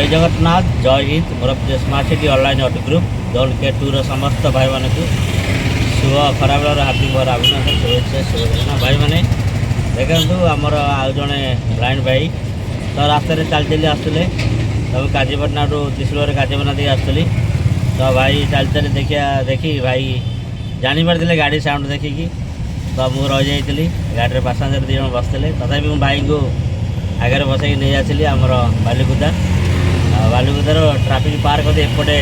ଜୟ ଜଗନ୍ନାଥ, ଜୟ ହିନ୍ଦ। ମୋର ପ୍ରିୟ smart city online auto group zone କେ tour ସମସ୍ତ ଭାଇମାନଙ୍କୁ ଶୁଭ ଖରାବେଳର ହାର୍ଦ୍ଦିକ ମୋର ଅଭିନନ୍ଦନ, ଶୁଭେଚ୍ଛା, ଶୁଭକାମନା। ଭାଇମାନେ, ଦେଖନ୍ତୁ, ଆମର ଆଉ ଜଣେ ବ୍ଲାଇଣ୍ଡ ଭାଇ ତ ରାସ୍ତାରେ ଚାଲି ଚାଲି ଆସୁଥିଲେ। ତ ମୁଁ କାଜିପାଟଣାରୁ ତ୍ରିଶୂଳରେ କାଜିପାଟଣା ଦେଇ ଆସୁଥିଲି। ତ ଭାଇ ଚାଲି ଚାଲି ଦେଖିବା ଦେଖି ଭାଇ ଜାଣିପାରିଥିଲେ ଗାଡ଼ି ସାଉଣ୍ଡ ଦେଖିକି। ତ ମୁଁ ରହିଯାଇଥିଲି ଗାଡ଼ିରେ, ପାସେଞ୍ଜର ଦୁଇ ଜଣ ବସିଥିଲେ। ତଥାପି ମୁଁ ଭାଇଙ୍କୁ ଆଗରେ ବସେଇକି ନେଇ ଆସିଲି ଆମର ବାଲିକୁଦା। ଆଉ ବାଲିକୁଦାର ଟ୍ରାଫିକ୍ ପାର କରି ଏପଟେ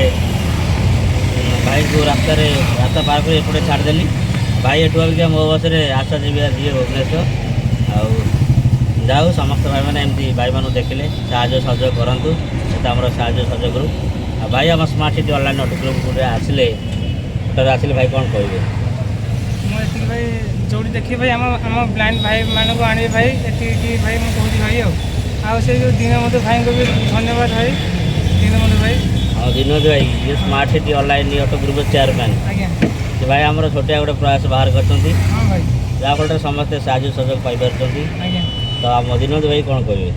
ଭାଇଙ୍କୁ ରାସ୍ତାରେ ରାସ୍ତା ପାର କରି ଏପଟେ ଛାଡ଼ିଦେଲି। ଭାଇ ଏଠୁ ଅବିକା ମୋ ବସରେ ଆଶା ଯିବେ, ଯିବେ ଭୁବନେଶ୍ୱର। ଆଉ ଯାଉ, ସମସ୍ତ ଭାଇମାନେ ଏମିତି ଭାଇମାନଙ୍କୁ ଦେଖିଲେ ସାହାଯ୍ୟ ସହଯୋଗ କରନ୍ତୁ। ସେଟା ଆମର ସାହାଯ୍ୟ ସହଯୋଗ ଗ୍ରୁପ୍। ଆଉ ଭାଇ, ଆମ smart city online auto group ଗୋଟେ ଆସିଲେ, ଅଟୋରେ ଆସିଲେ, ଭାଇ କ'ଣ କହିବେ? ମୁଁ ଏତିକି ଭାଇ, ଯେଉଁଠି ଦେଖିବି ଭାଇ, ଆମ ବ୍ଲାଇଣ୍ଡ ଭାଇମାନଙ୍କୁ ଆଣିବେ ଭାଇ, ଏତିକି ଭାଇ ମୁଁ କହୁଛି ଭାଇ। ଆଉ ସେଇ ଯେଉଁ ଦୀନବନ୍ଧୁ ଭାଇଙ୍କୁ ବି ଧନ୍ୟବାଦ ଭାଇ, ଦୀନବନ୍ଧୁ ଭାଇ। ଆଉ ଦୀନବନ୍ଧୁ ଭାଇ, ଇଏ ସ୍ମାର୍ଟ ସିଟି ଅନଲାଇନ୍ ଅଟୋ ଗ୍ରୁପ୍ର ଚେୟାରମ୍ୟାନ୍। ଆଜ୍ଞା। ସେ ଭାଇ ଆମର ଛୋଟିଆ ଗୋଟେ ପ୍ରୟାସ ବାହାର କରିଛନ୍ତି, ହଁ ଭାଇ। ଯାହାଫଳରେ ସମସ୍ତେ ସାହାଯ୍ୟ ସହଯୋଗ ପାଇପାରୁଛନ୍ତି। ଆଜ୍ଞା। ତ ଆମ ଦୀନବନ୍ଧୁ ଭାଇ କ'ଣ କହିବେ?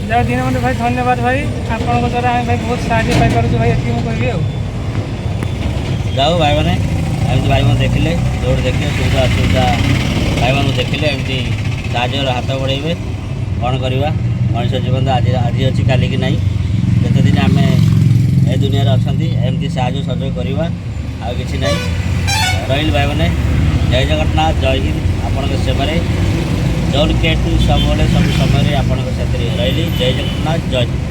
ଯାହା ଦୀନବନ୍ଧୁ ଭାଇ, ଧନ୍ୟବାଦ ଭାଇ। ଆପଣଙ୍କ ଦ୍ୱାରା ଆମେ ଭାଇ ବହୁତ ସାହାଯ୍ୟ ପାଇପାରୁଛୁ ଭାଇ, ଏତିକି ମୁଁ କହିବି ଆଉ। ଯାଉ ଭାଇମାନେ, ଏମିତି ଭାଇମାନେ ଦେଖିଲେ, ଯେଉଁଠି ଦେଖିଲେ ସୁବିଧା ଅସୁବିଧା ଭାଇମାନଙ୍କୁ ଦେଖିଲେ ଏମିତି ସାହାଯ୍ୟର ହାତ ବଢ଼େଇବେ। କ'ଣ କରିବା, ମଣିଷ ଜୀବନ ତ ଆଜି ଆଜି ଅଛି, କାଲିକି ନାହିଁ। ଯେତେଦିନ ଆମେ ଏ ଦୁନିଆରେ ଅଛନ୍ତି, ଏମିତି ସାହାଯ୍ୟ ସହଯୋଗ କରିବା, ଆଉ କିଛି ନାହିଁ। ରହିଲି ଭାଇମାନେ, ଜୟ ଜଗନ୍ନାଥ, ଜୟ ହିନ୍ଦ। ଆପଣଙ୍କ ସେବାରେ ଜୋନ୍ କେ ଟୁ ସବୁବେଳେ ସବୁ ସମୟରେ ଆପଣଙ୍କ ସାଥିରେ ରହିଲି। ଜୟ ଜଗନ୍ନାଥ, ଜୟ ହିନ୍ଦ।